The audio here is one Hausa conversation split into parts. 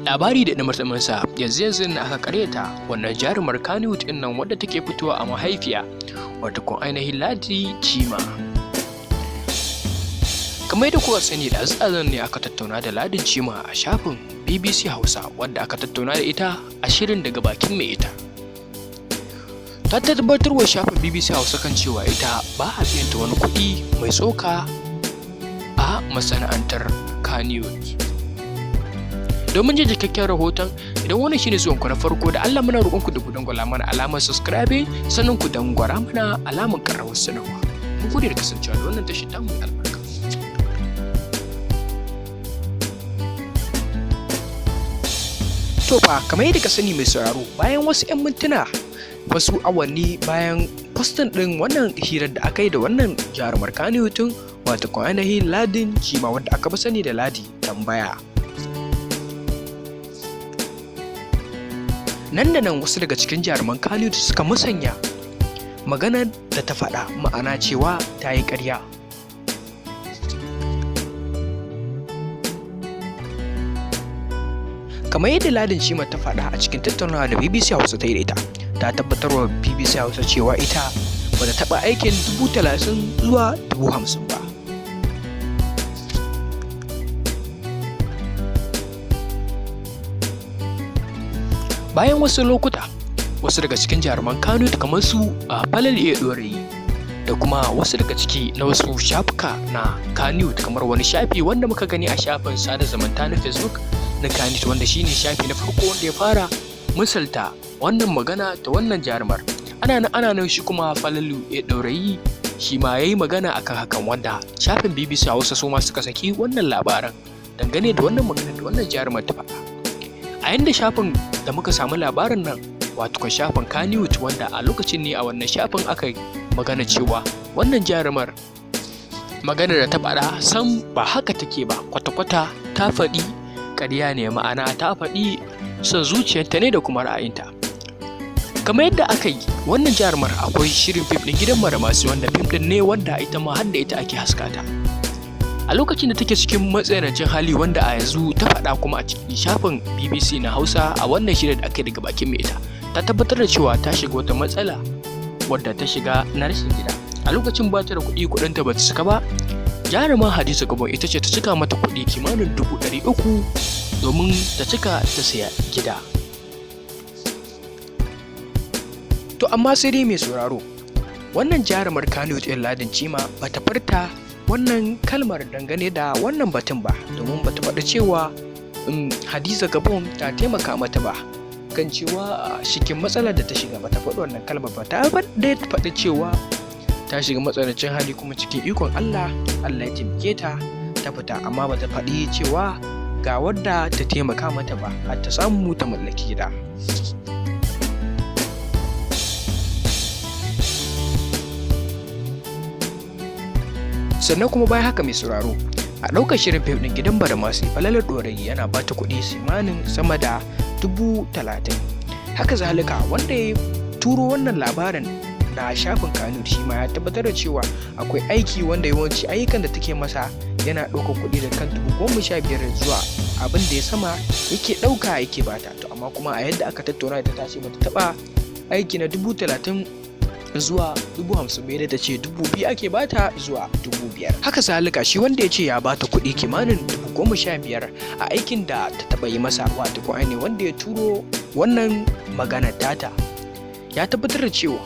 Labari da ɗumar-ɗuminsa, yanzu yanzu nan aka karyata wannan jarumar Kannywood ɗin nan wadda take fitowa a mahaifiya, wato ko ainihin Ladi Chima. Kamar yadda kuka sani, da ɗazu ne aka tattauna da Ladi Chima a shafin BBC Hausa, wadda aka tattauna da ita a shirin Daga Bakin Mai Ita. Ta tabbatar wa shafin BBC Hausa kan cewa ita ba a biyan ta wani kuɗi mai tsoka a masana'antar Kannywood. Domin jin cikakken rahoton, idan wannan shine zuwan ku na farko, da Allah muna roƙon ku da ku dangwala mana alamar subscribing, sannan ku dangwara mana alamar ƙararrawar sanarwa. Mun gode da kasancewa da wannan tashar tamu mai albarka. To fa, kamar yadda ka sani mai sauraro, bayan wasu 'yan mintuna, wasu awanni bayan postin ɗin wannan hirar da aka yi da wannan jarumar Kannywood, wato ko ainihin Ladin Chima, wadda aka fi sani da Ladi Tambaya. Nan da nan wasu daga cikin jaruman Kannywood suka musanya maganar da ta faɗa, ma'ana cewa ta yi ƙarya. Kamar yadda Ladin Chima ta faɗa a cikin tattaunawa da BBC Hausa ta yi da ita, ta tabbatar wa BBC Hausa cewa ita ba ta taɓa aikin 30,000 zuwa 50,000 ba. Bayan wasu lokuta, wasu daga cikin jaruman Kannywood kamar su a Falal iya Ɗorayi da kuma wasu daga ciki na wasu shafuka na Kannywood, kamar wani shafi wanda muka gani a shafin sada zumunta na Facebook na Kannywood, wanda shine shafi na farko wanda ya fara misalta wannan magana ta wannan jarumar. Ana nan ana nan, shi kuma Falalu ya Ɗorayi shi ma ya yi magana akan hakan, wanda shafin BBC Hausa su ma suka saki wannan labaran dangane da wannan magana da wannan jarumar ta faɗa. A yanda shafin da muka samu labarin nan, wato kan shafin Kannywood, wanda a lokacin ne a wannan shafin aka magana cewa wannan jarumar maganar da ta faɗa sam ba haka take ba, kwata-kwata ta faɗi ƙarya ne, ma'ana ta faɗi son zuciyarta ne da kuma ra'ayinta. Kamar yadda aka yi wannan jarumar, akwai shirin fim ɗin Gidan Maramasi, wanda fim ɗin ne wanda ita ma har da ita ake haskata. A lokacin da take cikin matsanancin hali, wanda a yanzu ta faɗa kuma a cikin shafin BBC na Hausa a wannan shirin da aka yi Daga Bakin Mai Ita, ta tabbatar da cewa ta shiga wata matsala wadda ta shiga na rashin gida. A lokacin ba ta da kuɗi, kuɗinta ba ta cika ba. Jaruma Hadiza Gabon ita ce ta cika mata kuɗi kimanin 300,000 domin ta cika ta saya gida. To amma sai dai mai sauraro, wannan jarumar Kannywood ɗin Ladin Chima ba ta furta wannan kalmar dangane da wannan batun ba, domin bata faɗi cewa Hadiza Gabon ta taimaka mata ba kan cewa cikin matsalar da ta shiga. Bata faɗi wannan kalmar ba, ta dai faɗi cewa ta shiga matsanancin hali kuma cikin ikon Allah, Allah ya taimake ta ta fita, amma bata faɗi cewa ga wadda ta taimaka mata ba har ta samu ta mallaki gida. Sannan kuma bayan haka mai sauraro, a ɗaukar shirin fim ɗin Gidan Badamasi, Falalar Ɗorayi yana ba ta kuɗi kimanin sama da 30,000. Haka zalika wanda ya turo wannan labarin na shafin Kannywood shi ma ya tabbatar da cewa akwai aiki wanda yawanci ayyukan da take masa yana ɗaukar kuɗi da kan 15,000 zuwa abin da ya sama yake ɗauka yake bata. To amma kuma a yadda aka tattauna ita, ta ce bata taɓa aiki na 30,000 zuwa 50,000 bai da ta ce 2,000 ake bata zuwa 5,000. Haka zalika shi wanda ya ce ya bata kuɗi kimanin 15,000 a aikin da ta taɓa yi masa, wato ko ainihin wanda ya turo wannan magana tata, ya tabbatar da cewa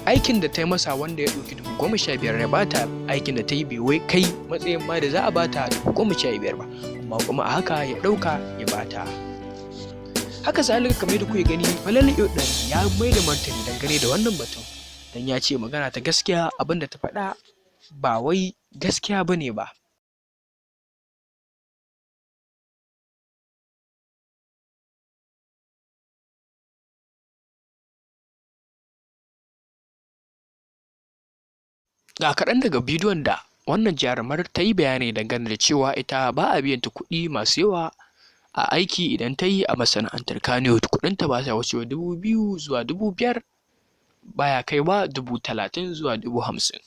aikin da ta yi masa wanda ya ɗauki 15,000 ya bata, aikin da ta yi bai wai kai matsayin ma da za a bata 15,000 ba, amma kuma a haka ya ɗauka ya bata. Haka zalika kamar yadda kuke gani, Falalu Ɗorayi ya mai da martani dangane da wannan batun, dan ya ce magana ta gaskiya abin da ta faɗa ba wai gaskiya bane ba. Ga kaɗan daga bidiyon da wannan jarumar ta yi bayani dangane da cewa ita ba a biyan ta kuɗi masu yawa a aiki idan ta yi a masana'antar Kannywood, kuɗinta ba sa wucewa 2,000 zuwa 5,000, baya kaiwa 30,000 zuwa 50,000.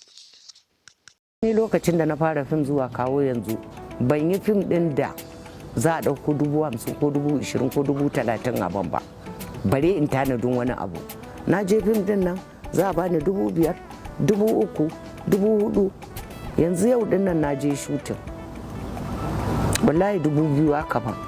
Ni lokacin da na fara fim zuwa kawo yanzu, ban yi fim ɗin da za a ɗauko 50,000 ko 20,000 ko 30,000 a ban ba, bare in tanadin wani abu. Na je fim din nan, za a bani 5,000, 3,000, 4,000. Yanzu yau din nan na je shooting, wallahi 2,000 aka ban.